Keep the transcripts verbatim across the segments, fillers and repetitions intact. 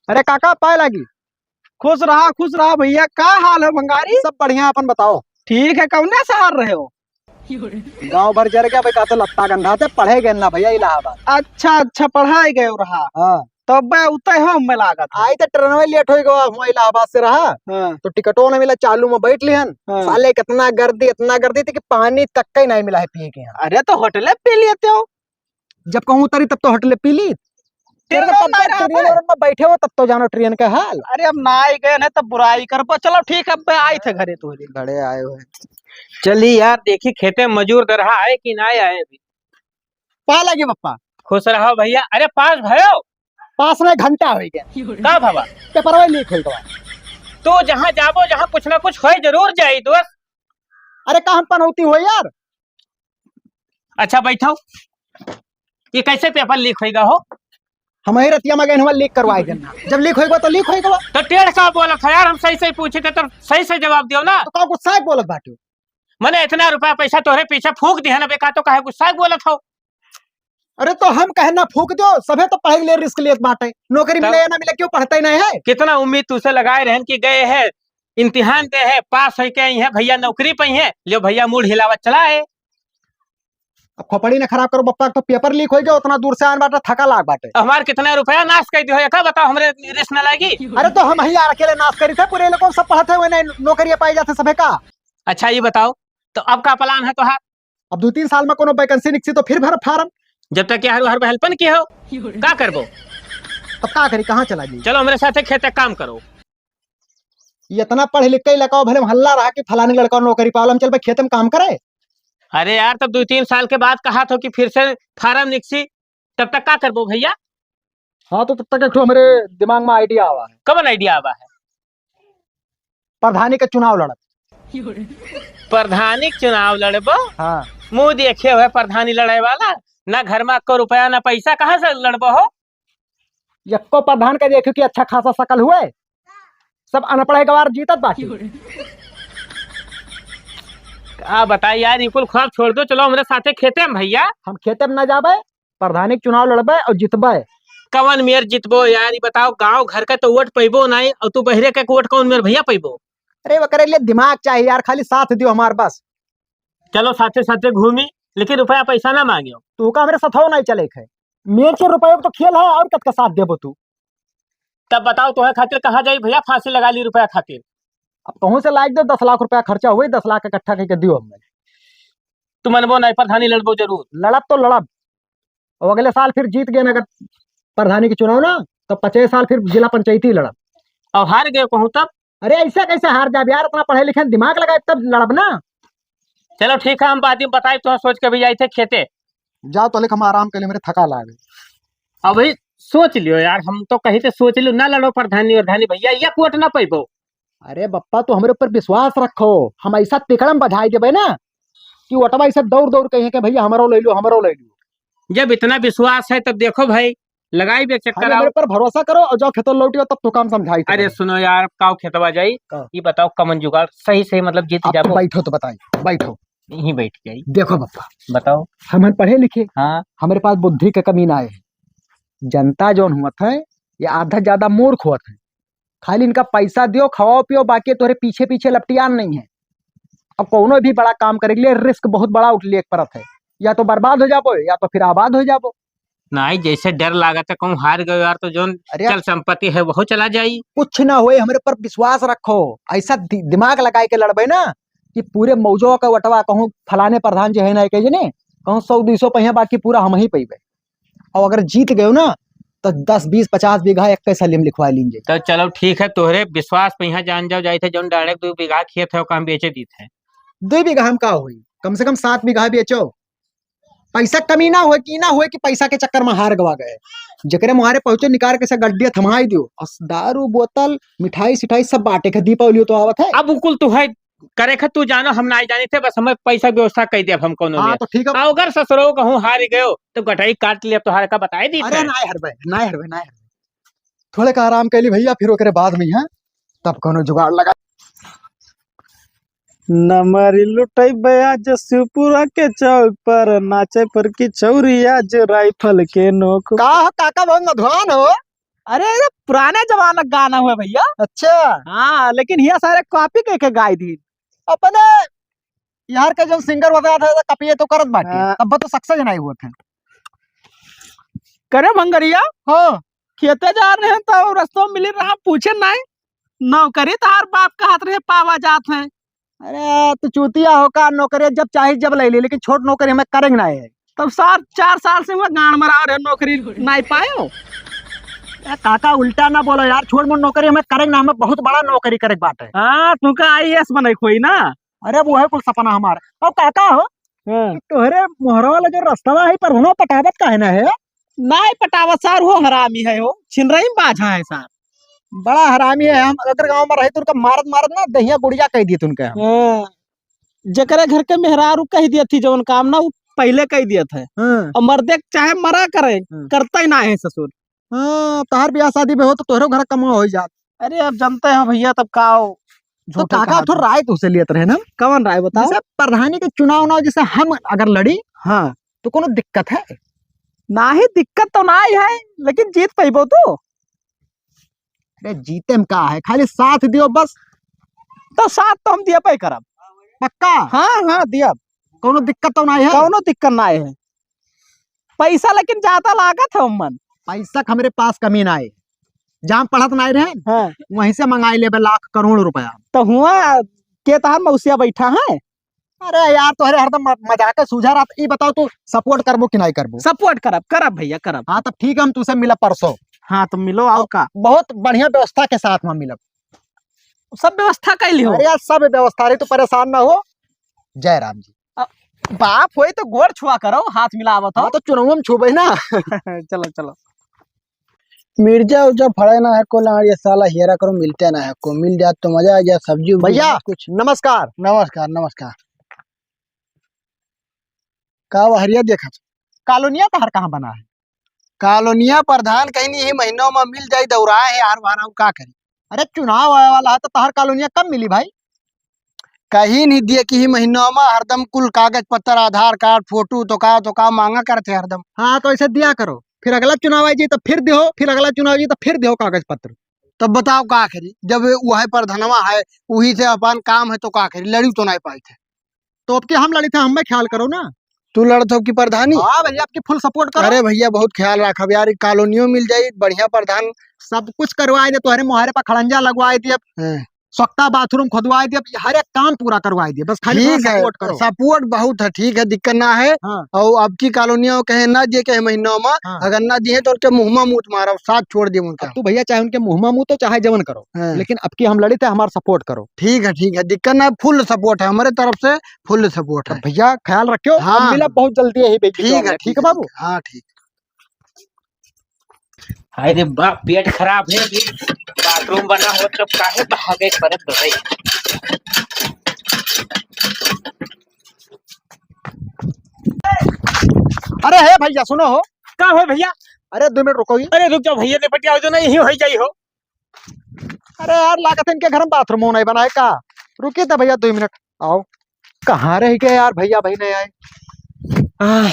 अरे काका, पाए लागी। खुश रहा, खुश रहा भइया। का हाल है भंगारी? सब बढ़िया, अपन बताओ। ठीक है, कौने शहर रहे हो? गाँव भर जर गया भाई, का तो लत्ता गंधा थे, पढ़े गए ना भइया इलाहाबाद। अच्छा, अच्छा, पढ़ाई गए रहा। हाँ। तो बे उतै हो, हमें लागत है। आई तो ट्रेनवे लेट होइ गवा, हुआ इलाहाबाद से रहा। हाँ। तो टिकटो ना मिला, चालू में बैठ लिहन। हाँ। साले कितना गर्दी, इतना गर्दी थी कि पानी तक का ही नहीं मिला है पिए के यहाँ। अरे तो होटले पी लेते हो। जब कहूँ उतरी तब तो होटले पी ली। तेरे ट्रेन तब में तक रहा ट्रेन था। में बैठे हो तब तो जानो ट्रेन का हाल। अरे अब ना आई गए ना तब बुराई करबो। चलो ठीक है, अब आए थे घरे तोहरे। घरे आए हुए। चली यार, देखी खेते में मजूर दरहा आए कि ना आए अभी। पा लगी पप्पा। खुश रहो भइया। अरे पास भयो। पास में घंटा होइ गया। का भवा? पेपरवा लीक होइ गवा। तू जहाँ जाबो, जहाँ कुछ ना कुछ होए जरूर जाई दोस्त। अरे का हम पनौती हो यार? अच्छा बैठो। ये कैसे पेपर लीक होइगा हो? हम ही रतिया में गए, हमारे लीक करवाए देना। जब लीक होइगा तो लीक होइगा। तो टेढ़ का बोलत है यार, हम सही सही पूछे थे तो सही सही जवाब दियो ना। तो का गुस्सा बोलत बाटे? मने इतना रुपया पैसा तोहरे पीछे फूंक दिया ना बे, का तो काहे गुस्सा बोलत हो? अरे तो हम कहे ना फूंक दो, सभे तो पढ़े के लिए रिस्क लेत बाटे, नौकरी तब? मिले या ना मिले, क्यों पढ़ते नहीं है? कितना उम्मीद तुझसे लगाए रहन कि गए हैं, इम्तिहान दे है, पास होके आई है, भइया नौकरी पई है, लियो भइया मूड हिलावत चला है। अब खोपड़ी ना खराब करो बप्पा, तो पेपर लीक होइ गया, उतना दूर से आन बाटे, थका लाग बाटे। हमार कितना रुपया नाश कर दियो, एका बताओ, हमरे रिस्क ना लागी। अरे तो हम ही यार अकेले नाश करी थे, पूरे लोगों सब पढ़ते हुए नहीं, नौकरी पाई जाते सभे का। अच्छा ये बताओ, तो अब का प्लान है तोहार? अब दो तीन साल में कोनो वैकेंसी निकसी तो फिर भर फार्म। जब तक यार हर बहलपन की हो, का करबो? तब का करी, कहाँ चला जाई? चलो हमरे साथे खेते काम करो। ये इतना पढ़ लिख के लड़का भले हल्ला रहा कि फलानी लड़का नौकरी पावला, हम चल भाई खेत में काम करे। अरे यार, तब दो तीन साल के बाद कहा थो कि फिर से फार्म निकसी, तब तक का करबो भइया? हाँ, तो तब तक एक ठो हमरे दिमाग में आइडिया आवा है। कवन आइडिया आवा है? प्रधानी का चुनाव लड़ब। प्रधानी के चुनाव लड़बो? हाँ। मुंह देखे हुए प्रधानी लड़े वाला, ना घर में को रुपया ना पैसा, कहाँ से लड़बो हो? यक्को प्रधान का देखो कि अच्छा खासा शकल हुए, सब अनपढ़ गवार जीतत बाकी। का बताई यार, ई कुल ख्वाब छोड़ दो, चलो हमरे साथे खेते में भइया। हम खेते में ना जाबे, प्रधानी के चुनाव लड़बे और जीतबे। कवन मेर जीतबो यार, ई बताओ, गांव घर का तो वोट पैबो नहीं, और तू बहरे के वोट कौन मेर भइया पैबो? अरे, ओकरे लिए दिमाग चाहिए यार, खाली साथ दियो हमार बस। चलो साथे साथे घूमी, लेकिन रुपया पैसा ना मांगियो। तू का हमरे साथ हो नहीं चले खे, मेर के रुपये तो खेल है, और कत का साथ देबो तू? तब बताओ, तोहे खातिर कहाँ जाई भइया, फांसी लगा ली रुपया खातिर। अब कहूँ से लाइक दो, दस लाख रुपया खर्चा हुई, दस लाख इकट्ठा करके दियो हमें। तू मनबो नहीं, प्रधानी लड़बो जरूर। लड़ब तो लड़ब, और अगले साल फिर जीत गए ना अगर प्रधानी के चुनाव ना, तो पचास साल फिर जिला पंचायती लड़ब। और हार गए कहूँ तब? अरे ऐसे कैसे हार जाब यार, इतना पढ़े लिखे दिमाग लगाए तब लड़ब ना। चलो ठीक है, हम बाद में बताए तो सोच के भी जाए थे खेते। जाओ तो लेकिन हम आराम के लिए, मेरे थका लागे। अभी सोच लियो यार, हम तो कहीं से सोच लियो ना, लड़ो प्रधानी वरधानी भइया, या वोट ना पैबो। अरे बप्पा, तू हमरे ऊपर विश्वास रखो, हम ऐसा तिकड़म बजाई देबे ना कि वोटवा ऐसे दौड़ दौड़ कहिए कि भइया हमरो ले लो, हमरो ले लो। जब इतना विश्वास है तब देखो भाई, लगाई बे चक्कर खाली आओ। मेरे पर भरोसा करो और जाओ खेतों लौटियो, तब तो काम समझाई अरे तुम्हें। सुनो यार, काव खेतवा जाई, का? ये बताओ कमन जुगाड़ सही सही, मतलब जीत आप तो जाबो। बैठो तो बताई, बैठो। यहीं बैठ जाई। देखो बप्पा, बताओ। हम पढ़े लिखे, हाँ। हमरे पास बुद्धि के कमी ना है। जनता जौन हुआ था, ये आधा ज्यादा मूर्ख हुआ था। खाली इनका पैसा दियो, खवाओ पियो, बाकी तोहरे पीछे पीछे लपटियान नहीं है। अब कौनो भी बड़ा काम करे के लिए रिस्क बहुत बड़ा उठ लिए पड़त है, या तो बर्बाद हो जाबो या तो फिर आबाद हो जाबो। नहीं, जैसे डर लागत है कहूँ हार गयो यार, तो जौन अरे चल संपत्ति है वो चला जाई। कुछ ना होए, हमरे पर विश्वास रखो। ऐसा दि-, दिमाग लगाए के लड़बे ना कि पूरे मौजो का वटवा कहूँ फलाने प्रधान जी है ना, कहे ने कहूँ सौ दो सौ पहिया, बाकी पूरा हम ही पैबे। और अगर जीत गयो ना तो दस बीस पचास बीघा एक सलिम लिखवा लीन जाए। तो चलो ठीक है, तोहरे विश्वास पे यहाँ जान जाओ, जाए थे जौन डायरेक्ट दो बीघा खेत है ओका हम बेचे दीत है। दो बीघा हम का होई, कम से कम सात बीघा बेचो। पैसा कमी ना होए कि ना होए कि पैसा के चक्कर में हार गवा गए। जेकरे मुहारे पहुंचो निकाल के से गड्डिया थमाई दियो और दारू बोतल मिठाई सिठाई सब बांटे के, दीपावली तो आवत है। अब उ कुल तू है करे खे तू जानो, हम नाई जानी थे, बस हमें पैसा व्यवस्था कर दे, अब हम कौनो हाँ, में। तो ठीक है। आ, अगर ससुरो कहूँ हार गयो तो गटाई काट लिया, तोहार का बताई दी अरे थे। नाई हरबे, नाई हरबे, नाई हरबे। थोड़े का आराम कर ली भैया, फिर ओकरे बाद में यहाँ तब कौनो जुगाड़ लगा। नमरी लुटैबे आज शिवपुरा के चौक पर, नाचे पर की छौरी आज राइफल के नोक पर। का हो काका, बहुत मधुआन हो। अरे, ये पुराने जमाना का गाना हुआ भैया। अच्छा। हाँ, लेकिन हिया सारे कॉपी कइके गाई दी। अपने यार के जो सिंगर वगैरह था, कॉपी तो करत बाटे, हाँ। तब तो सक्सेस नहीं हुआ था। करे भंगरिया? हाँ। खेते जा रहे हैं तो रस्तों में मिली रहा, पूछे नहीं। नौकरी तो हर बाप का हाथ रहे पावा जात है। अरे, तू चूतिया हो का? नौकरी जब चाहे जब ले ले, लेकिन छोट नौकरी हमें करेंगे ना है। तब सार, चार साल से हुआ गांड मरा रहे, नौकरी नहीं पाए हो। ए, काका, उल्टा ना बोलो यार, छोट मोट नौकरी हमें करेंगे ना, हमें बहुत बड़ा नौकरी करे के बाटे। हाँ, तुमका आईएएस बने कोई ना। अरे, वो है कुल सपना हमारा। और काका हो, हाँ। तोहरे मोहरा वाला जो रस्तवा है, पर हुनो पटावत काहे ना है? नाई पटावत सार, वो हरामी है, हो छिनरई में बाझा है सार। बड़ा हरामी है। हम अगर गाँव में रहे तो उनका मारत मारत ना दहिया गुड़िया कह दिए उनके हम। हाँ। जेकरे घर के मेहरारू कह दिया थी जवन काम ना, वो पहले कह दिया था। हाँ। और मर्दे चाहे मरा करे, हाँ। करता ही ना है ससुर। हाँ, तोहर ब्याह शादी में हो तो तोहरो घर कमा हो जात। अरे, अब जानते हो भैया, तब का हो, तो झूठे काका, कहा थोड़ा था। राय तुमसे लियत रहे ना। कवन राय बताओ? जैसे प्रधानी के चुनाव ना, जैसे हम अगर लड़ी, हाँ। तो कोनो दिक्कत है? नाही, दिक्कत तो नाही है, लेकिन जीत पैबो तू। अरे, जीते में का है, खाली साथ दियो बस। तो साथ तो हम दिया पे करब। पक्का? हाँ, हाँ, दिया। कोनो दिक्कत तो नाही है? कोनो दिक्कत नाही है। पैसा लेकिन ज्यादा लागत है उम्मन। पैसा के हमरे पास कमी ना है। जहाँ पढ़त ना रहे, हाँ। वहीं से मंगाई लेबे लाख करोड़ रुपया। तो हुआ के तहार मौसिया बैठा है? अरे यार, तोहरे हरदम म-, मजाक है, सूझा रहा। ई बताओ, तू सपोर्ट करबो कि नहीं करबो? सपोर्ट करब, करब भैया, करब। हाँ, तब ठीक है, हम तुझसे मिलब परसों। हाँ, तो मिलो, आओ का? बहुत बढ़िया व्यवस्था के साथ में मिलब। सब व्यवस्था कैली हो? अरे यार, सब व्यवस्था रही, तू परेशान ना हो। जय राम जी। अ, बाप होई तो गोड़ छुआ करो, हाथ मिलावत हो। हाँ, तो चुनाव में छुबे ना। चलो, चलो। मिर्जा उर्जा फड़े ना है को लाड़, ये साला हेरा करो, मिलते ना है को, मिल जात तो मजा आ जात, सब्जी उब्जी भैया, बनात कुछ। नमस्कार। नमस्कार, नमस्कार। का वहरिया देखत? कॉलोनिया तहर कहाँ बना है? कॉलोनिया प्रधान कहीं नहीं, यही महीनों में मिल जाई, दौड़ाए है यार, वहाँ का करी? अरे, चुनाव आवे वाला है, तो तहर कॉलोनिया कब मिली भाई? कहीं नहीं दिए कि ही महीनों में हरदम कुल कागज पत्तर, आधार कार्ड, फोटो, तो का, तो का मांगा करते हरदम। हाँ, तो ऐसे दिया करो, फिर अगला चुनाव आई जी तो फिर दियो, फिर अगला चुनाव आई जी तो फिर दियो कागज पत्र। तब बताओ का करी, जब वह प्रधानवा है, वही से अपन काम है तो का करी, लड़ी तो नहीं पाई थे। तो अब के हम लड़ी थे, हमें ख्याल करो ना। तू लड़त हो कि प्रधानी? हाँ भैया, आपकी फुल सपोर्ट करो। अरे भैया, बहुत ख्याल रखब यार, ई कॉलोनियो मिल जाई, बढ़िया प्रधान। सब कुछ करवाए दे, तोहरे मोहरे पर खड़ंजा लगवाए दे, हाँ। स्वच्छता बाथरूम खुदवाए दे, हर एक काम पूरा करवाए दे, बस खाली थोड़ा ठीक है, सपोर्ट करो। सपोर्ट बहुत है, ठीक है, दिक्कत ना है। हाँ। और अब की कॉलोनियों कहे ना जे कहे महीनों में, हाँ। अगर ना दिए तो उनके मुँह में मूत मारो, साथ छोड़ दिए उनका। अब तू भैया चाहे उनके मुँह में मूतो, चाहे जवन करो, हाँ। लेकिन अब की हम लड़ी थे, हमारा सपोर्ट करो। ठीक है, ठीक है, दिक्कत ना, फुल सपोर्ट है हमारे तरफ से, फुल सपोर्ट तो है। भैया ख्याल रखियो, हम हाँ। मिलब बहुत जल्दी यही बेबी ठीक है, है, ठीक है बाबू? हाँ, ठीक। हाय रे बाप, पेट खराब है कि बाथरूम बना हो तब काहे भागे परत भाई। अरे हे भैया, सुनो हो। का हो भैया? अरे दो मिनट रुको ही। अरे रुक जाओ भैया, निपटिया हो जो ना, यही हो जाई हो। अरे यार, लागत है इनके घर में बाथरूम नहीं बना है का? रुकिए तो भैया, दो मिनट, आओ। कहाँ रह गए यार भैया, भाई नहीं आए। आह,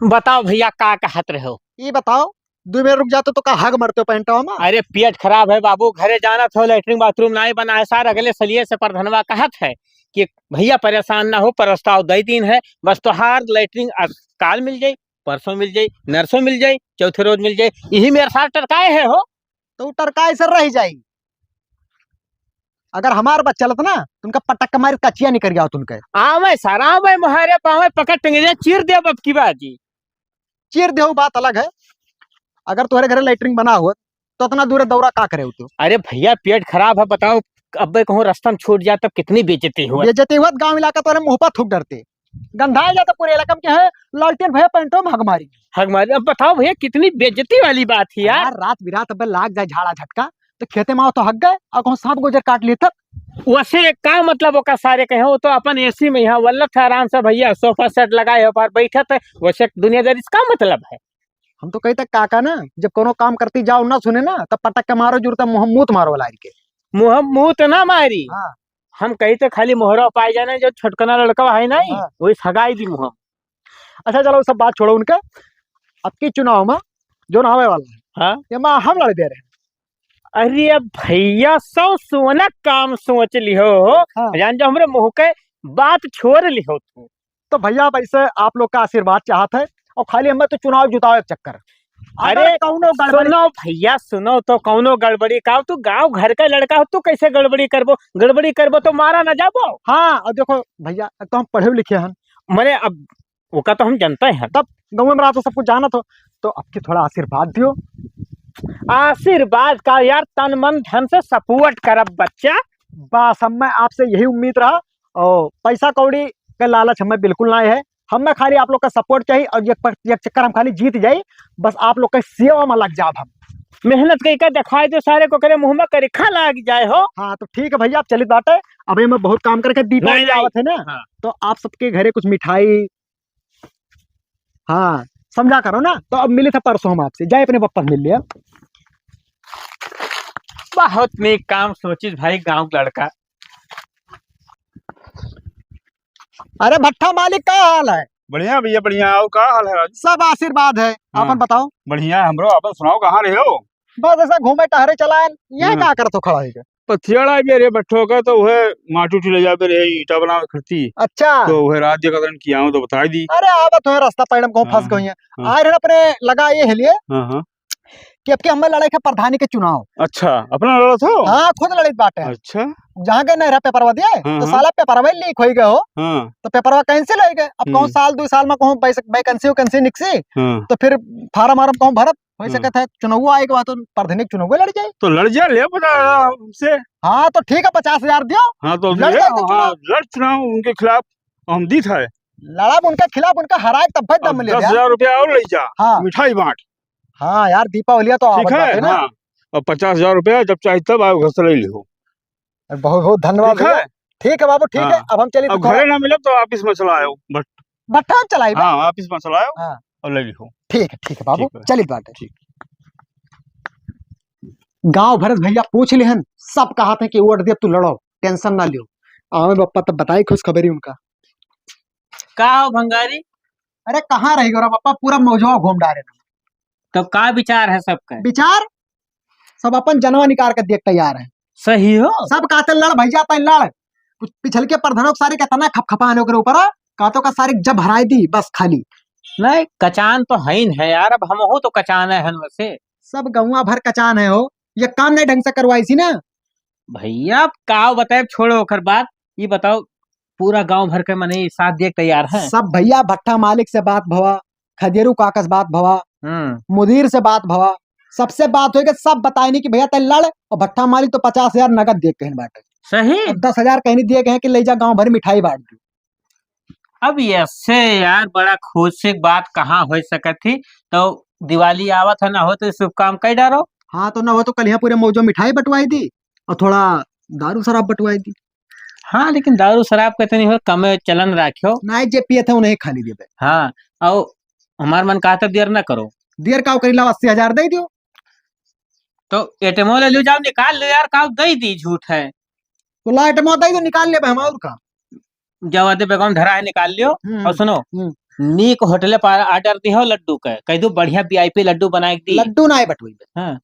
बताओ भैया, का कहत रहे हो? ये बताओ, दो मिनट रुक जाते तो का हग मरते हो पैंटवा में? अरे पेट खराब है बाबू, घरे जाना था, लेटरिन बाथरूम नहीं बना है सार। अगले सलिए से प्रधनवा कहत है कि भैया परेशान ना हो, प्रस्ताव दे दिन है, बस तोहार लेटरिन आज काल मिल जाई, परसों मिल जाई, नरसों मिल जाई, चौथे रोज मिल जाई, यही मेरे साथ टरकाए है हो। तो उ टरकाए से रह जाई। अगर हमार बात चलत ना, तो उनका पटक के मार कचिया निकल गया तुमके। आवे सारा, आवे मोहारे पावे, पकड़ टंगरिया चीर दे अब की बाजी। चीर दे, बात अलग है। अगर तुम्हारे घर लेटरिन बना हो, तो इतना दूर दौरा का करे हो तू? अरे भैया, पेट खराब है, बताओ, अबे कहूँ रास्ता में छूट जाए, तब कितनी बेइज्जती हुआ। बेइज्जती हुआ, गाँव इलाका तोरे मुँह पर थूक डरते। गंधाए जाता पूरे इलाका में, क्या है, लालटेन भैया पैंटो में हग मारी। हग मारी। अब बताओ भैया, कितनी बेइज्जती वाली बात है यार। यार, रात बिरात अब लाग जाए झाड़ा झटका, तो खेते में आओ तो हग गए, और कहूँ सांप गुजर काट लिए तब। वैसे का मतलब ओका सारे कहे, वो तो अपन एसी में यहाँ वल्लत है आराम से भैया, सोफा सेट लगाए हो पर बैठत है, वैसे दुनियादारी से का मतलब है? हम तो कहते काका ना, जब कोनो काम करती जाओ ना सुने ना, तब पटक के मारो जुरता मुँह मूत मारो लार के। मुँह मूत ना मारी। हाँ। हम कही तो खाली मोहरा पाए जाने, जो छोटकना लड़का है नहीं, हाँ। वही सगाई दी मुँह। अच्छा, चलो, सब बात छोड़ो उनके। अब की चुनाव में जो आवे वाला है, हाँ। ये में हम लड़ दे रहे हैं। अरे अब भैया, सौ सोना काम सोच लिहो हो। हाँ। जान जो हमरे मुँह के बात छोड़ लिहो तू। तो भैया, अब ऐसे आप लोग का आशीर्वाद चाहत है और खाली हमें तो चुनाव जितावे के चक्कर। अगर अरे, कौनो गड़बड़ी सुनो भैया, सुनो तो, कौनो गड़बड़ी का, तू गाँव घर का लड़का हो, तू कैसे गड़बड़ी करबो? गड़बड़ी करबो तो मारा ना जाबो। हाँ, और देखो भैया, तो हम पढ़े लिखे हैं। मने अब ओका तो हम जानते हैं। तब गाँव में रहा तो सब कुछ जानत हो, तो अब की थोड़ा आशीर्वाद दियो। आशीर्वाद का यार, तन मन धन से support करब बच्चा। बस हमें आपसे यही उम्मीद रहा, और पैसा कौड़ी का लालच हमें बिल्कुल ना है। हमें खाली आप लोग का support चाहिए और ये पर-, ये चक्कर हम खाली जीत जाई, बस आप लोग के सेवा में लग जाब हम। मेहनत कई का दिखाई दो सारे को, करे मुँह में करिखा लाग जाए हो। हाँ, तो ठीक है भैया, आप चलित बाटे, अबे मैं बहुत काम करके दीपावली नहीं, नहीं। आवत है ना, हाँ। तो आप सबके घरे कुछ मिठाई, हाँ, समझा करो ना। तो अब मिले थे परसों हम आपसे, जाए अपने पप्पा से मिल लिया। बहुत नीक काम सोचिस भाई, गाँव के लड़का। अरे भट्ठा मालिक, का हाल है? बढ़िया भैया, बढ़िया। और का हाल है राजू? सब आशीर्वाद है, हाँ। आपन बताओ। बढ़िया है हमरो, आपन सुनाओ, कहाँ रहे हो? बस ऐसा घूमे टहरे चला आएन। ये हाँ। का करत हो खड़ा होके? पथियाड़ा भी रे भट्ठो का, तो वह माटी उटी ले जाबे रहे, ईटा बनावे खरती। अच्छा। तो वह रात जगह किया हूँ तो बताई दी। अरे आवत हो रास्ता पैडम कहूँ फंस हाँ, गई है। हाँ। आए रहे अपने लगा ये है लिए हाँ, हाँ। कि अब के हमें लड़े के प्रधानी के चुनाव। अच्छा, अपना लड़त हो? हाँ, खुद लड़ित बाटे। अच्छा। जहाँ गए नहीं रहा पेपरवा दिए, हाँ, तो हाँ। साला पेपरवा लीक हो गए हो। हाँ। तो पेपरवा cancel हो गए। अब कहूँ हम्म। साल, दो साल में कहूँ वैसे vacancy वैकेंसी निकसी, हाँ। तो फिर फार्म वार्म कहूँ भरत, हो हम्म। सकत है चुनाव आए के बाद तो प्रधानी के चुनाव लड़ जाए। तो लड़ जा, ले बता हमसे। हाँ, तो ठीक है, पचास हजार दियो। हाँ, तो लड़ ले, जाए तो हाँ, चुनाव। लड़ चुनाव उनके खिलाफ, हम दीत है। लड़ब उनके खिलाफ, उनका हराए तब भाई दम अब ले दस हजार रुपया और ले जा, हाँ। मिठाई बांट। हाँ यार, दीपावलिया तो ठीक आवत है, बाटे ना। हाँ। अब पचास हजार रुपया जब चाहे तब आओ, घर से ले लिहो। बहुत बहुत धन्यवाद ठीक है? भैया। ठीक है बाबू, ठीक है, हाँ। अब हम चली अब तो थोड़ा घरे ना मिलब तो office में चला आयो, but भट्ठा में चलाई बा। हाँ, office में चला आयो हाँ। और ले लिहो। ठीक है, ठीक है बाबू, ठीक है। चली बाटे। ठीक। गाँव भरत भैया पूछ लिहन, सब कहत है कि वोट देब, तू लड़ो, tension ना लियो। आवे बप्पा तब बताई खुशखबरी उनका। का हो भंगारी? अरे कहाँ रही गो रे बप्पा, पूरा मौजवा घूम डारे। तो का विचार है सबका? विचार? सब अपन जनवा निकाल के देख तैयार है। सही हो? सब कहते लड़ भैया, तै लड़। कुछ पिछल के प्रधानों के सारे कितना खपखपाने ओकरे ऊपर, कहतो का सारे जब हराई दी, बस खाली। नहीं, कचान तो है ही है यार, अब हमहू तो कचान है हन वैसे। सब गौवा भर कचान है हो, ये काम नहीं ढंग से करवाई सी ना। भैया, अब का बताए, छोड़ो ओकर बात, ये बताओ, पूरा गांव भर के मनई साथ दिए के तैयार है? सब भैया, भट्ठा मालिक से बात भवा, खदेरू काका से बात भवा, हम्म। मुदीर से बात भवा, सबसे बात होई कि सब बताए नहीं कि भैया तै लड़, और भट्ठा मालिक तो पचास हजार नगद दिए के कहिन बाटे। सही? और दस हजार कहिन दिए के हैं कि ले जा गांव भर मिठाई बांट दे। अब ऐसे यार बड़ा खुशी की बात कहाँ हो सकत थी, तो दिवाली आवत है ना हो तो शुभ काम कर डारो। हाँ, तो ना हो तो कल यहाँ पूरे मौजो मिठाई बंटवाई दी और थोड़ा दारू शराब बंटवाई दी। हाँ, लेकिन दारू शराब के तनी हो कमे चलन राख्यो। नाहीं, जे पियत है उन्हें खाली देबे। हाँ, और हमार मन कहता देर ना करो। देर का करी, लाओ अस्सी हजार दे दियो। तो ATM ले लो, जाओ निकाल लो यार, का दे दी, झूठ है। तो ला ATM दे दो, निकाल लेबे हम, और का। जाओ आधे बैगवा में धरा है, निकाल लियो। हम्म, और सुनो, हम्म। नीक होटले पर order दिहो लड्डू के, कह दो बढ़िया VIP लड्डू बनाए के दी। लड्डू ना बटोइबे। हाँ।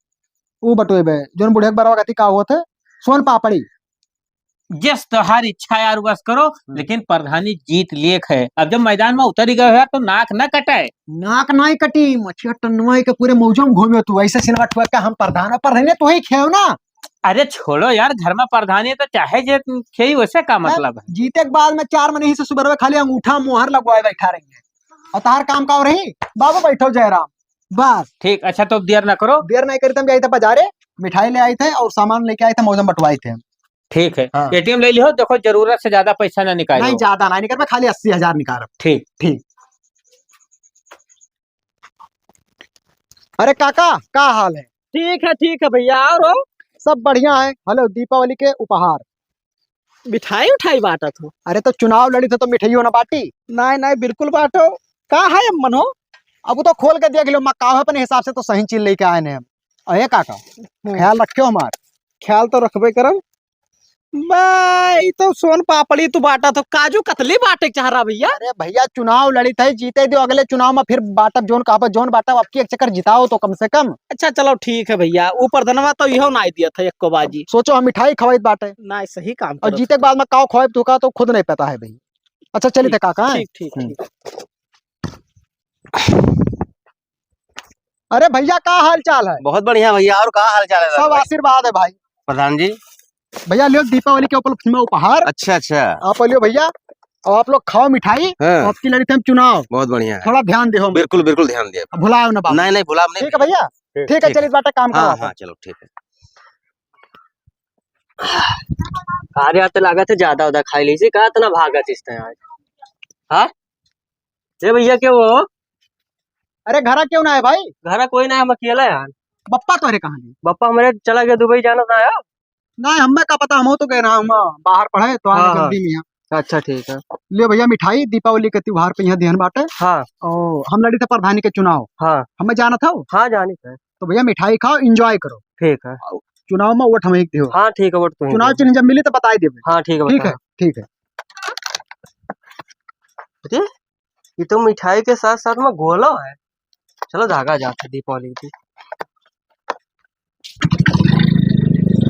वो बटोइबे, जोन बुढ़े के बरवा कथी का होत है, सोन पापड़ी। जस तोहार इच्छा यार, बस करो, हम्म। लेकिन प्रधानी जीत लेक है। अब जब मैदान में उतरी गए हो यार, तो नाक ना कटाए। नाक नाहीं कटी, मछिया टन्नुआ के पूरे मौजो में घूमे तू, ऐसे सिलवा ठुआ के हम प्रधान, प्रधान तो ही खेव ना। अरे छोड़ो यार, घर में प्रधानी है तो चाहे जे खेई, वैसे का हैं? मतलब है? जीते के बाद में चार महीने ही से सुबह खाली अंगूठा मोहर लगवाए बैठा रही है, और तार काम का हो रही? बाबू बैठो जयराम, बस। ठीक, अच्छा तो देर ना करो। देर नहीं करी, तुम जाए थे बाजारे, मिठाई ले आए थे और सामान लेके आए थे, मौजो में बंटवाए थे। ठीक है, हाँ। ATM ले लियो, देखो जरूरत से ज्यादा पैसा ना निकालो। नहीं, ज्यादा ना निकाल, खाली अस्सी हजार निकाल। ठीक। ठीक। अरे काका, का हाल है? ठीक है, ठीक है भैया, और हो? सब बढ़िया है। हेलो, दीपावली के उपहार। मिठाई उठाई बांटत हो? अरे तो चुनाव लड़ी थे तो मिठाइयो ना बांटी? नहीं, नहीं, बिल्कुल बांटो। का है अम्मन हो? अब वो तो खोल के देख लो, मैं का अपने हिसाब से तो सही चीज लेके आए ने हम। अरे काका, हम्म। ख्याल रखियो हमार। ख्याल तो रखबे करब। बा, ई तो सोन पापड़ी तू बाटा तो काजू कतली बाटे के चाह रहा भैया। अरे भैया, चुनाव लड़ित है, जीते दियो, अगले चुनाव में फिर बाटब, जौन कहबो, जौन बाटब, अब की एक चक्कर जिताओ तो कम से कम। अच्छा चलो ठीक है भैया, ऊ परधनवा तो इहो नाई दिया था एको बाजी। सोचो हम मिठाई खवाइत बाटे। नाई, सही काम और करत जीते के हो। बाद में काव खवाइत तू का तो खुद नहीं पता है भाई। अच्छा चलिए ठीक, काका, हैं? ठीक, ठीक, हम्म। ठीक। अरे भैया, का हाल चाल है? बहुत बढ़िया भैया, और का हाल चाल है सब भाई? आशीर्वाद है भाई। प्रधान जी। भैया, लियो दीपावली के उपलक्ष्य में उपहार। अच्छा, अच्छा। आप लियो भैया, और आप लोग खाओ मिठाई, हाँ। आपकी लड़ी थे हम चुनाव। बहुत बढ़िया है। थोड़ा ध्यान दे हम। बिल्कुल, बिल्कुल ध्यान दिया। अब भुलाओ ना बाबू। नहीं, नहीं, भुलाओ नहीं। ठीक है भैया, ठीक, ठीक है, ठीक चलिए है। बाटा काम हाँ, करो आप। हाँ, चलो, ठीक है। अरे यार, तो लागत है ज्यादा उदा खाई लीजिए, कहा इतना भागत इस तरह आज। हाँ? ए भैया, के हो? अरे, घरा क्यों ना है भाई? घरा कोई ना है, हम अकेला है यार। बप्पा तोहरे कहाँ गए? बप्पा हमारे चला गया दुबई, जाना था यार। ना, हमें का पता, हम तो गए ना, हम बाहर पढ़े, तो आने हाँ, हाँ। जल्दी में यहाँ। अच्छा, ठीक है। ले भैया, मिठाई दीपावली के त्योहार पे यहाँ दिहन बाटे। हाँ। ओ, हम लड़ी थे प्रधानी के चुनाव। हाँ। हमें जाना था वो? हाँ, जानी था। तो भैया, मिठाई खाओ, enjoy करो। ठीक है। चुनाव में वोट हमें एक दियो। हाँ, ठीक है, वोट तुम्हें चुनाव दियो। चिन्ह जब मिली तो बताई देबे। हाँ, ठीक है, ठीक है, बताओ। ठीक है। अरे, ये तो मिठाई के साथ साथ में गोलो है। चलो, धागा जाते दीपावली की।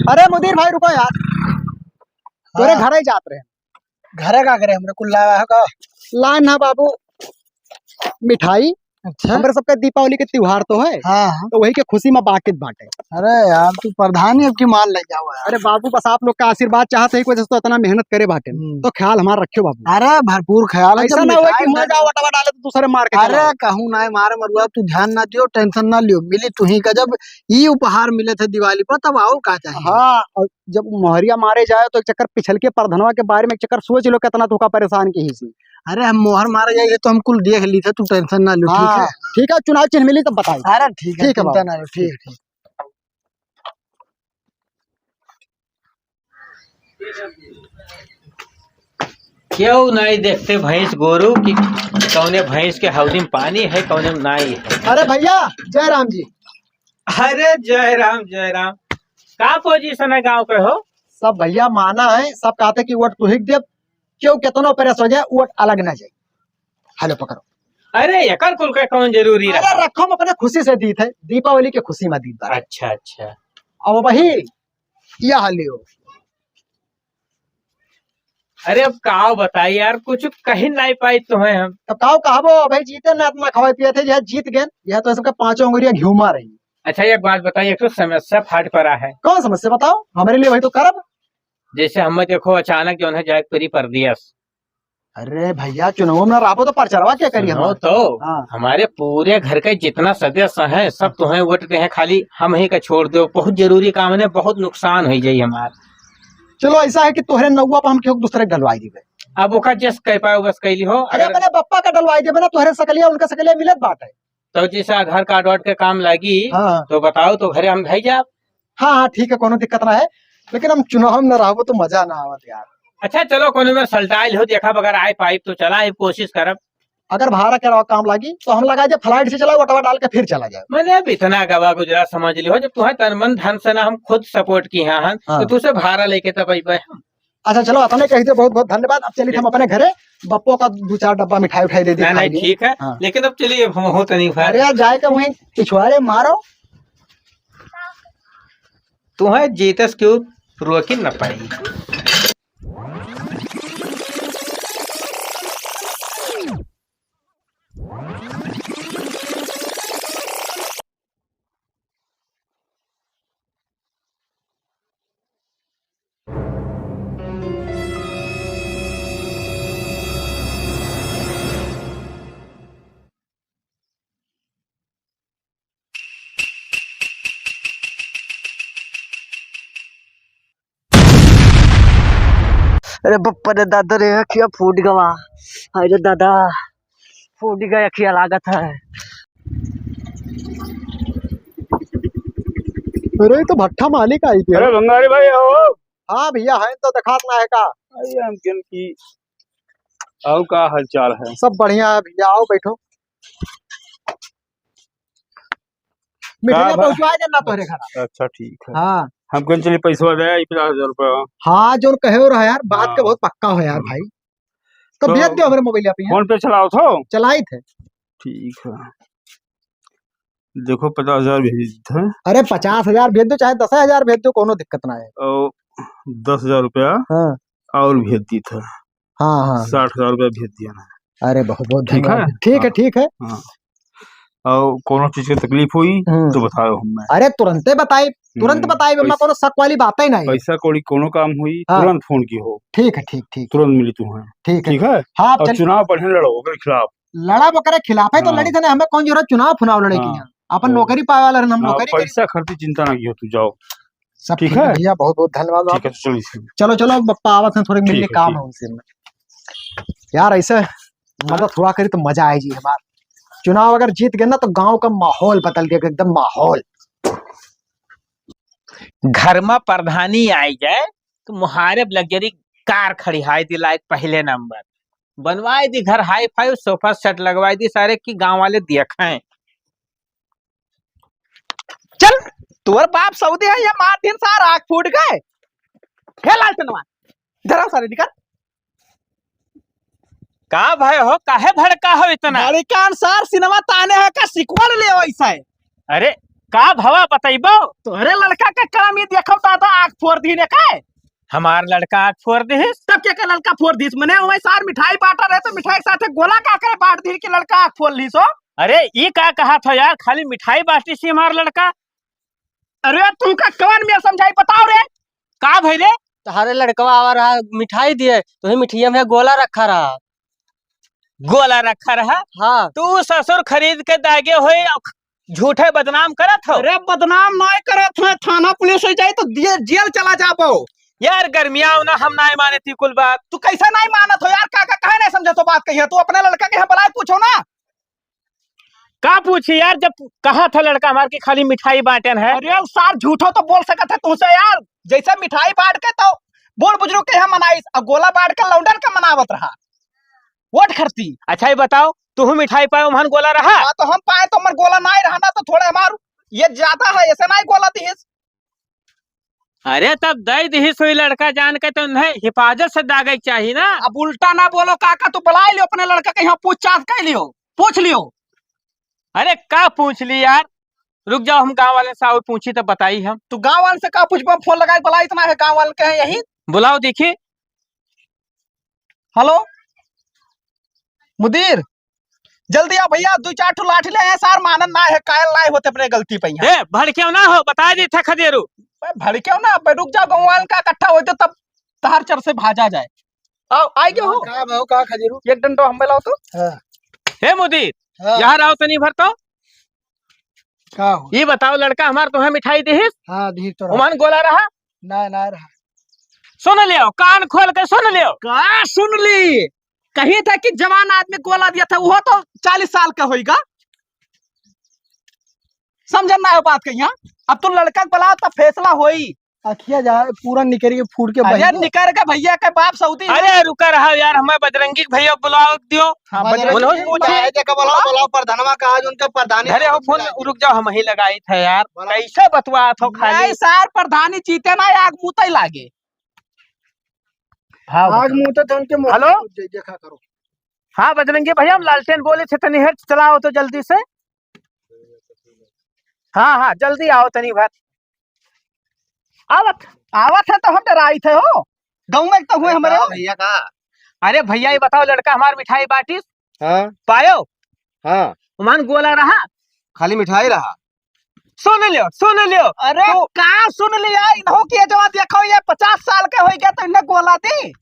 अरे मुदीर भाई, रुको यार, तोरे हाँ। घरे जात रहे। घरे का करे, हमरे कुल लावा है का? लान ना बाबू, मिठाई। अच्छा। हमरे सबके दीपावली के त्योहार तो है, हाँ, हाँ। तो वही के खुशी में बांटत बाटे। अरे यार, तू प्रधानी अब की मान ले जाओ यार। अरे बाबू, बस आप लोग का आशीर्वाद चाहते हैं, एक वजह से तो इतना मेहनत करे बाटे, हम्म। तो ख्याल हमारा रखियो बाबू। अरे भरपूर ख्याल है, ऐसा जब ना हो मिठाई कि मुँह ना जाओ वटवा डाले तो दूसरे मार के अरे चला आओ। कहूँ ना है, मारे मरुआ, तू ध्यान ना दियो, tension ना लियो, मिली तू ही का जब ई उपहार मिले थे दिवाली पर, तब आओ का चाहिए। हाँ, और जब मोहरिया मारे जाए तो एक चक्कर पिछल के परधनवा के बारे में एक चक्कर सोच लो, कितना तोहका परेशान की ही सी। अरे हम मोहर मारे जाए तो हम कुल देख ली थे, तू tension ना लो, ठीक हाँ, है? ठीक है, चुनाव चिन्ह मिली तब बताई। अरे ठीक है, ठीक है चिंता बाबू। ना लो, ठीक है, ठीक। क्यों नहीं देखते भैंस गोरू कि कौने भैंस के हौदी में पानी है, कौने में नाई है? अरे भैया, जय राम जी। अरे जय राम, जय राम। का position है गांव के हो? सब भैया माना है, सब कहते कि वोट तुहिक देब, क्यों केतनो press हो जाए, वोट अलग ना जाए। हेलो पकड़ो। अरे एकर कुल के कौन जरूरी अरे रहा? रखो, हम अपने खुशी से दीत है, दीपावली के खुशी में दीत बा। अच्छा, अच्छा। अब वही, यह लियो। अरे अब का बताई यार, कुछ कहीं नहीं पाई तो है हम। तो काव कहबो, भाई जीते ना इतना खवाए पिए थे, यह जीत गए, यह तो सबका पांचों उंगलियां घिउमा रही। अच्छा एक बात बताइए, एक तो समस्या फाट पड़ा है। कौन समस्या बताओ, हमारे लिए वही तो करब। जैसे हमें देखो अचानक जो है जाए परी परदेस। अरे भैया, चुनाव में रहबो तो प्रचारवा क्या करिए सुनो हमारे? तो, हाँ। हमारे पूरे घर के जितना सदस्य हैं, सब हाँ। तुम्हें वोट दे हैं, खाली हम ही का छोड़ दो। बहुत जरूरी काम है, बहुत नुकसान हो जाई हमार। चलो, ऐसा है कि तोहरे नौवा पर हम केहू दूसरे के डलवाई दीबे। अब ओका जस कह पाओ, बस कह ली हो। अरे, अगर अपने बप्पा का डलवाई देबे ना, तोहरे सकलिया, उनका सकलिया मिलत बाटे। तो जैसे आधार कार्ड वार्ड के काम लागी, हाँ। तो बताओ, तो घरे हम धई जाब। हाँ, हाँ, ठीक है, कोनो दिक्कत ना है, लेकिन हम चुनाव में ना रहबो तो मजा ना आवत यार। अच्छा, चलो, कोनो में सलटाइल हो, देखा, अगर आए पाइप तो चला, एक कोशिश करब। अगर भाड़ा के अलावा काम लागी, तो हम लगा दे, flight से चला, वोटवा डाल के फिर चला जाए। मैंने अब इतना गवा गुजरा समझ लियो, जब तुम्हें तन मन धन से ना हम खुद support की हैं, हाँ। तो तुझसे भाड़ा लेके तब अइबे हम। अच्छा, चलो, अपने कह दे, बहुत बहुत धन्यवाद। अब चलिए हम अपने घरे, बप्पो का दो चार डब्बा मिठाई उठाई दे दे, नहीं, खाई नहीं, ले। ठीक है, हाँ। लेकिन अब चलिए, हम हो तनी घर। अरे यार, जाए के वहीं पिछवाड़े मारो। तुम्हें जीतस क्यों रोकी न पाई। अरे बप्पा रे दादा रे, अखिया फूट गवा। हाय रे दादा, फूट गया अखिया लागत है। अरे, ये तो भट्ठा मालिक आई गया। अरे भंगारी भाई हो। हाँ भैया, है तो दिखात ना है का? अरे हम किन की, आओ का हाल चाल है? सब बढ़िया है भैया, आओ बैठो। मिठाइयाँ का बा-, पहुँचवा देना तोहरे घर। अच्छा, ठीक है। हाँ। हम कहेन चली पैसवा दे, ई पचास हजार रुपया। हाँ, जौन कहे हो रहा यार, बात हाँ। का बहुत पक्का हो यार हम्म। भाई। तो तो भेज दियो हमरे मोबाइल पे यहाँ। PhonePe चलाओ थो? चलाइत है। ठीक है। देखो, पचास हजार भेज दीत है। अरे, पचास हजार भेज दो, चाहे दस हजार भेज दो, कोनो दिक्कत ना है। और दस हजार रुपया हाँ। और भेज दीत है। हाँ, हाँ। साठ हजार रुपया भेज दिया ना। अरे, बहुत, बहुत ठीक है? धन्यवाद। ठीक है, हाँ। ठीक है। हाँ। और कोनो चीज के तकलीफ हुई, हम्म। तो बताओ हमें। अरे, तुरंते बताई, तुरंत हम्म, बताई, एमा पैसा कोनो शक वाली बात ही नहीं है। पैसा कौड़ी कोनो काम हुई, हाँ। तुरंत फोन किहो। ठीक है, ठीक, ठीक। तुरंत मिली तुम्हें। ठीक है। ठीक है? हाँ, और चल- चुनाव बढ़िया लड़ो ओकरे खिलाफ। लड़ब ओकरे खिलाफ है तो हाँ। लड़ी थे ना, हमें कौन जरूरत चुनाव फुनाव लड़े की हाँ। है? अपन वो नौकरी पावे वाला रहन, हम हाँ, नौकरी करी। पैसा खर्च चिंता ना किहो, तू जाओ। सब ठीक ठीक है है? भैया, बहुत बहुत धन्यवाद। ठीक है, तो चलिए। चलो, चलो, अब पप्पा आवत हैं, थोड़ी ठीक मिलने है, काम ठीक। है उनसे। यार, ऐसे मदद हुआ करी तो मजा आए जी हमार। चुनाव अगर जीत गए ना तो गांव का माहौल बदल देगा, एकदम माहौल। घर में प्रधानी आई जाए तो मुहारे लग्जरी कार खड़ी हाई दी लायक पहले नंबर। बनवाए दी घर हाई फाई, सोफा सेट लगवाए दी सारे की गांव वाले देखें। चल, तोर बाप सऊदी है, ये मार दिन सार आँख फूट गए। हे लालटनवा, धरा सारे निकल। का भय हो, काहे भड़का हो इतना? भड़कान सार सिनेमा ताने है का सिकवड़ ले वैसा है। अरे, का भवा बतैबो? तोहरे लड़का के काम ये देखो दादा, आँख फोड़ दीने का है। हमार लड़का आँख फोड़ दिहिस? तब के के लड़का फोड़ दिहिस? मने ओए सार मिठाई बांटा रहे तो मिठाई के साथे गोला का करे बांट दिहिस कि लड़का आँख फोड़ लिहिस हो? अरे, ई का कहा था यार, खाली मिठाई बांटी सी हमार लड़का। अरे, तुमका कवन में समझाई, बताओ रे। का भई रे? तोहरे लड़कवा आवा रहा, मिठाई दिए, तो ही मिठाइया में गोला रखा रहा। गोला रखा रहा? हाँ। तू ससुर खरीद के दागे होए, झूठे बदनाम करत हो। अरे, बदनाम नाय करत है, थाना पुलिस हो जाए तो दिए जेल चला जाबो। यार, गर्मियाओ ना, हम नाय माने ती कुल बात। तू कैसे नाय मानत हो यार? का, का, काहे नाय समझत हो बात कहिया? तू अपने लड़का के यहाँ बुलाए पूछो ना। का पूछी यार, जब कहा था लड़का हमार कि खाली मिठाई बांटन है। अरे, उ सार झूठो तो बोल सकत है तुमसे यार, जैसे मिठाई बांट के तो बूढ़ बुजुर्ग के यहाँ मनाइस, और गोला बांट के लौंडन के मनावत रहा। वोट खरती। अच्छा, ये बताओ, तुहू मिठाई पाए, ओम्हन गोला रहा? हाँ, तो हम पाए, तो हमर गोला नाय रहा ना, तो थोड़े हमार ये ज्यादा है, ऐसे नाय गोला दिहिस। अरे, तब दे दिहिस होई लड़का जान के, तो उन्हें हिफाजत से दागे के चाही ना। अब उल्टा ना बोलो काका, तू बुलाए लियो अपने लड़का के यहाँ, पूछताछ कर लियो, पूछ लियो। अरे, का पूछ ली यार, रुक जाओ, हम गाँव वाले से और पूछी तब बताई हम। तू गाँव वाले से का पूछबो? फोन लगाए बुलाई, इतना है गाँव वाले के हैं यही। बुलाओ देखी। हेलो मुदीर, जल्दी आओ भैया, दू चार ठो लाठी ले आए, सार मानन ना है, कायल ना होते अपने गलती पे यहाँ। ए, भड़केव ना हो, बता दी था खदेरू। ए, भड़केव ना, अब रुक जाओ, गाँव वाले का इकट्ठा होते तब तहार चर से भाजा जाए। आओ, आई गयो हो। का भाव का खदेरू? एक डंडो हम लाओ तो। हाँ। हे मुदीर, हाँ। यहाँ आओ तनी भर तो। का हो? ये बताओ, लड़का हमार तुम्हें मिठाई दिहिस? हाँ, दिहिस तो रहा। ओम्हन गोला रहा? ना, ना रहा। सुन लियो, कान खोल के सुन लियो। का सुन ली? कही था कि जवान आदमी गोला दिया था, वो तो चालीस साल का होइगा। समझन ना हो बात कहिया। अब तू लड़का के बुलाओ, तब फैसला होई। अखिया जा, पूरा निकल के, फूट के अरे बह गया। निकर के भैया के बाप सऊदी है। अरे रुका रहा यार, हमें बजरंगी के भैया बुलाओ दियो। हाँ, बजरंगी बजरंगी बोलो, भाई, देखो, बुलाओ, बुलाओ प्रधानवा का, आज उनके प्रधानी घरे हो फोन, बुलाए। रुक जाओ, हम ही लगाई थे यार। बुलाओ। कैसे बतुआ थो खाली? नहीं सार, प्रधानी जीते ना, आग मुतई लागे। हाँ, आग बता। मुतत है उनके मुंह हेलो? पे, देखा करो। हाँ, बजरंगी भैया, हम लालटेन बोले थे, तनी हेड चलाओ तो जल्दी से। हाँ, हाँ, जल्दी आओ तनी भर। आवत, आवत है तो हम डराई थे हो। गाँव में तो हुए हमारे का हो। भैया का? अरे भैया, ये बताओ, लड़का हमार मिठाई बांटिस? हाँ। पायो? हाँ। ओम्हन गोला रहा? खाली मिठाई रहा। सुन लियो, सुन लियो। अरे तो का सुन लिया? इन्हों के जवा देखो, ये पचास साल के होई गया तो इन्हें गोला दी।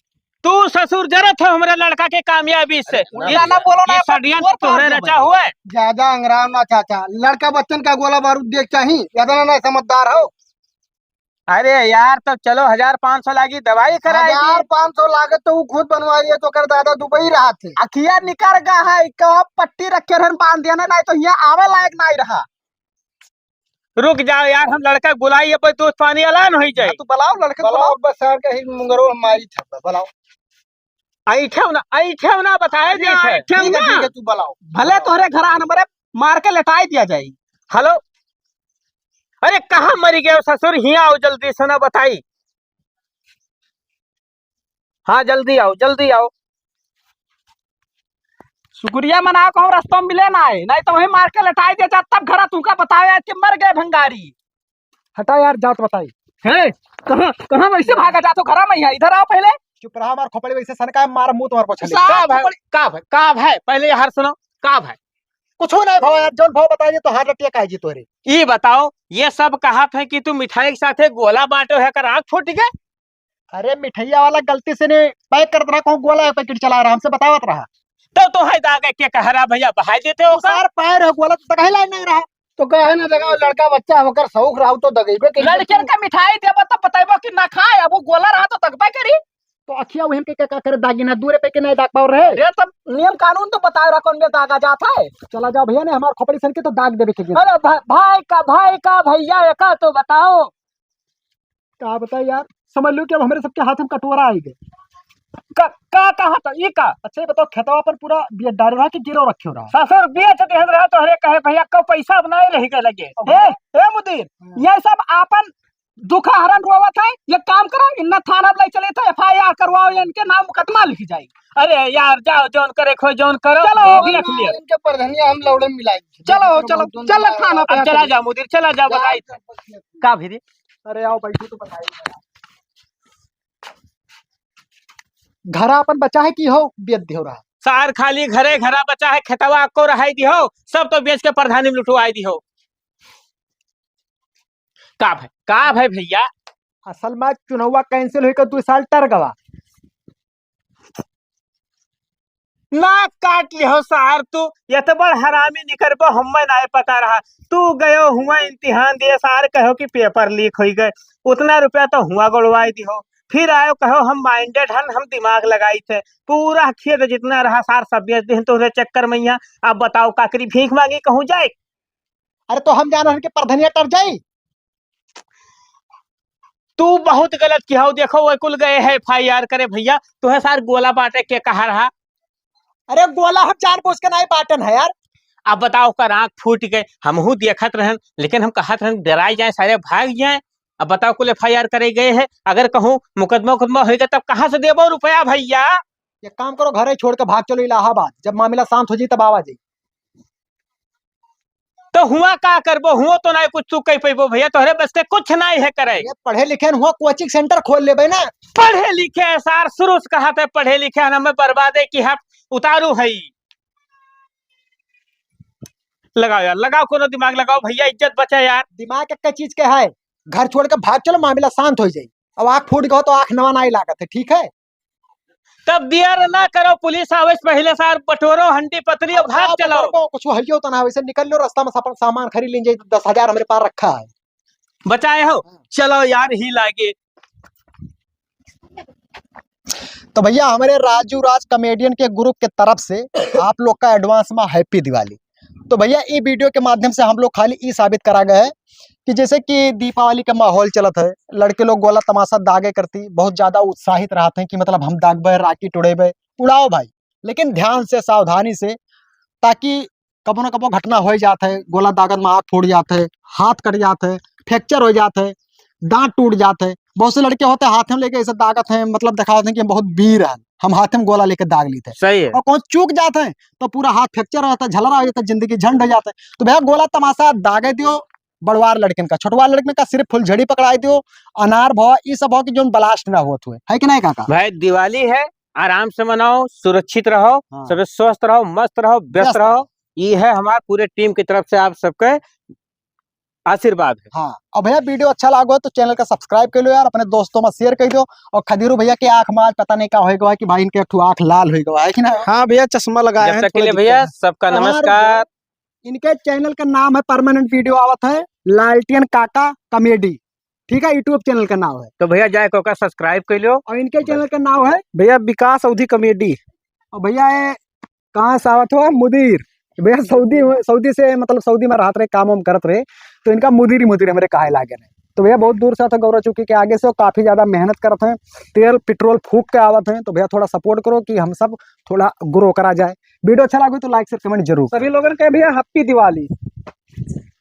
तू ससुर जरत हो हमरे लड़का के कामयाबी से। अरे, ये, उल्टा ना बोलो ना, ये षड्यंत्र तोर तोहरे पास रचा हो। हुआ है। ज्यादा अंगराव ना चाचा, लड़का बच्चन का गोला बारूद देख चाही, ज्यादा ना, ना समझदार हो। अरे यार, तब चलो, हजार पाँच सौ लागी, दवाई कराई दी। हजार पाँच सौ लागत तो उ खुद बनवा लिए, तो कर दादा दुबई रहा थे। अखिया निकर गा है, कहो पट्टी रखे रहन, बांध दिया ना, नहीं तो यहाँ आवे लायक नहीं रहा। रुक जाओ यार, हम लड़का बुलाई, अब दूध पानी ऐलान होई जाए। हाँ, तू बुलाओ, लड़के बुलाओ, बुलाओ। बस सार का ही मुंगरो हम मारी छब्बा, बुलाओ। ऐठेव ना, ऐठेव ना, बताए अरे, दी थे। ऐठेव ठीक है, ना। ठीक है, तू बुलाओ। भले तोहरे घर आन मरे, मार के लेटाई दिया जाए। हेलो, अरे कहाँ मरी गयो ससुर, हियाँ आओ जल्दी से ना बताई। हाँ जल्दी आओ, जल्दी आओ। शुक्रिया मनाओ कहूँ रस्ता में मिले ना है, नहीं तो वहीं मार के लटाई दे जात, तब घरा तुमका बतावे कि मर गए भंगारी। हटा यार, जात बताई। हे, कहाँ, कहाँ वैसे भागा जात हो? घरा में ही है, इधर आओ पहले। चुप रहा, हमार खोपड़ी वैसे सनका है, मार मुंह तुम्हार पोछा ले। साहब का भाई, का भाई, का भाई? पहले यार सुनो, का भाई? कुछ नहीं भाव यार, जौन भाव बताइए तो हार्ट अटैक आए जी तोरे। ई बताओ, ये सब कहत है कि तू मिठाई के साथे गोला बांटो है, कर आँख फूट गए? अरे मिठैया वाला गलती से नहीं पैक करत रहा, कहूँ गोला पैकेट चला रहा, हमसे बतावत रहा। तो तोहे दागे के कह रहा भैया, बहाई देते हो तो का? सार पाए रहो, गोला तो तक लाइन नहीं रहा। तो काहे ना दगाओ, लड़का बच्चा होकर शौक रहा तो दगेबे करी। लड़कियन का मिठाई देबो तो बतैबो कि ना खाए, अब वो गोला रहा तो तकबे करी। तो अखिया वहीं के का करे दागी ना, दूरे पे के नहीं दाग पाओ रहे। अरे तब नियम कानून तो बताओ रहा, कौन बे दागा जात है? चला जाओ भैया, ने हमार खोपड़ी सन के तो दाग देबे के गिर। अरे भा-, भाई का, भाई का भैया, एका तो बताओ। का बताई यार, समझ लो कि अब हमरे सबके हाथ में कटोरा आई गए। का, का कहा था, ये का? अच्छा, ये बताओ, खेतवा अपन पूरा बिया डारे रहा कि गिरो रखे रहा? ससुर, बेच देहन रहा तोहरे कहे भैया, को पैसा अब नहीं रह गए लगे। अब ए, ए मुदीर, हाँ। ये सब आपन दुखा हरन रोवत है, ये काम करो, इन्ना थाना लाई चले थे, एफ आई आर करवाओ, इनके नाम मुकदमा लिख जाए। अरे यार, जाओ, जौन करे खोए, जौन करो, चलो, देख लियो। इनके प्रधानिया हम लौड़े मिलाई। चलो, चलो, चलो थाना पे अब चला जाओ मुदीर, चला जाओ, बताई। का भी रे? अरे आओ, बैठो तो बताई। घरा अपन बचा है कि हो, बेच दियो रहा? सार खाली घरे घरा बचा है, खेतवा को रहाई दिहो, सब तो बेच के प्रधानी में लुटवाई दिहो। का भाई, का भाई भैया? असल में चुनौवा कैंसिल होई के दो साल टर गवा। नाक काट लिहो सार तू, ये तो बड़ हरामी निकरबो, हमें नाय पता रहा। तू गयो हुआ इम्तिहान दिए सार, कहो कि पेपर लीक होई गए, उतना रुपया तो हुआ गोड़वाई दिहो, फिर आयो कहो हम माइंडेड हन, हम दिमाग लगाई थे, पूरा खेत जितना रहा सार सब बेच दिहन तोहरे चक्कर में यहाँ। अब बताओ काकरी भीख मांगी कहूँ जाए? अरे तो हम जाना हन कि परधनिया टर जाई? तू बहुत गलत किहा हो, देखो वो कुल गए है एफ आई आर करे भैया, तुहे सार गोला बांटे के कहा रहा? अरे गोला हम जानबूझ के नहीं बांटन है यार। अब बताओ, ओकर आँख फूट गए, हमहू देखत रहन, लेकिन हम कहत रहन डराई जाए, सारे भाग जाए। अब बताओ, कुल एफ आई आर करे गए है, अगर कहूँ मुकदमा उकदमा होई गए तब कहाँ से देबो रुपया भैया? एक काम करो, घरे छोड़ के भाग चलो इलाहाबाद, जब मामला शांत हो जाई तब आवा जाई। तो हुआ का करबो, हुआ तो नहीं कुछ तू कह पैबो भैया, तोहरे बस के कुछ नहीं है करे। ये पढ़े लिखे न हुआ, कोचिंग सेंटर खोल लेबे ना। पढ़े लिखे है सार, शुरू से कहा थे पढ़े लिखे है ना, मैं बर्बादे की हट उतारू है। लगाओ यार, लगाओ, कोनो दिमाग लगाओ भैया, इज्जत बचा यार। दिमाग एक चीज के है, घर छोड़ के भाग चलो, मामला शांत हो जाई। अब आँख फूट गो तो आँख नवा नहीं लागत है, ठीक है? तब देर ना करो, पुलिस आवे से पहले सार बटोरो हंडी पतरी और भाग चलो। कुछ हइयो तो ना, वैसे निकल लो रास्ता में, अपन सामान खरीद लीजिए, दस हजार हमरे पास रखा है। बचाए हो? हाँ। चलो यार, ही लागे। तो भैया, हमारे राजू राज कॉमेडियन के ग्रुप के तरफ से आप लोग का एडवांस में हैप्पी दिवाली। तो भैया, ई वीडियो के माध्यम से हम लोग खाली ई साबित करा गए हैं कि जैसे कि दीपावली का माहौल चलत है, लड़के लोग गोला तमाशा दागे करती बहुत ज्यादा उत्साहित रहते हैं कि मतलब हम दागबे, राकेट उड़ेबे, उड़ाओ भाई, लेकिन ध्यान से, सावधानी से, ताकि कबो न कबो घटना हो जात है, गोला दागत में हाथ फूट जात है, हाथ कट जात है, फ्रैक्चर हो जात है, दांत टूट जात है। बहुत से लड़के होते हैं हाथ में लेके ऐसे दागत हैं, मतलब दिखावत हैं कि हम बहुत वीर हैं, हम हाथ में गोला लेके दाग लेते हैं। सही है। और कौन चूक जात है तो पूरा हाथ फ्रैक्चर हो जाता है, झलरा हो जाता है, जिंदगी झंड हो जाता है। तो भैया, गोला तमाशा दागे दियो बड़वार लड़कन का, छोटवार लड़कन का सिर्फ फुलझड़ी पकड़ाई दियो, अनार भवा, ई सब हो कि जोन ब्लास्ट ना होत हुए, है कि नहीं काका? भाई, दिवाली है, आराम से मनाओ, सुरक्षित रहो, हाँ। सबे स्वस्थ रहो, मस्त रहो, व्यस्त व्यस्त रहो। रहो। ये है हमार पूरे टीम की तरफ से आप सबके आशीर्वाद है। हाँ, और भैया, वीडियो अच्छा लागो तो चैनल का सब्सक्राइब कर लो यार, अपने दोस्तों में शेयर कर दो। और खदीरू भैया के आँख में आज पता नहीं का होए गवा है कि भाई इनके एक ठो आँख लाल होए गवा है कि ना? हाँ भैया, चश्मा लगाए जब हैं, तक के थोड़ा लिए दिक्कत भैया, है। सबका हमारे नमस्कार। इनके चैनल का नाम है, परमानेंट वीडियो आवत है, लालटेन काका कॉमेडी, ठीक है, YouTube चैनल का नाम है। तो भैया, जाए के ओकर सब्सक्राइब कर लो। और इनके चैनल का नाम है भैया, विकास अवधी कॉमेडी। और भैया, ये कहाँ से आवत हुआ? मुदीर। भैया, सऊदी, सऊदी से, मतलब, सऊदी में रहत रहे, काम वाम करत रहे, तो इनका मुदीर ही मुदीर हमरे कहे लागे रहे। तो भैया, बहुत दूर से आवत है गौरा चौकी के आगे से, और काफी ज्यादा मेहनत करत हैं, तेल पेट्रोल फूक के आवत हैं। तो भैया, थोड़ा सपोर्ट करो कि हम सब थोड़ा ग्रो करा जाए। वीडियो अच्छा लगे तो लाइक, शेयर, कमेंट जरूर। सभी लोगन के भैया, हैप्पी दिवाली।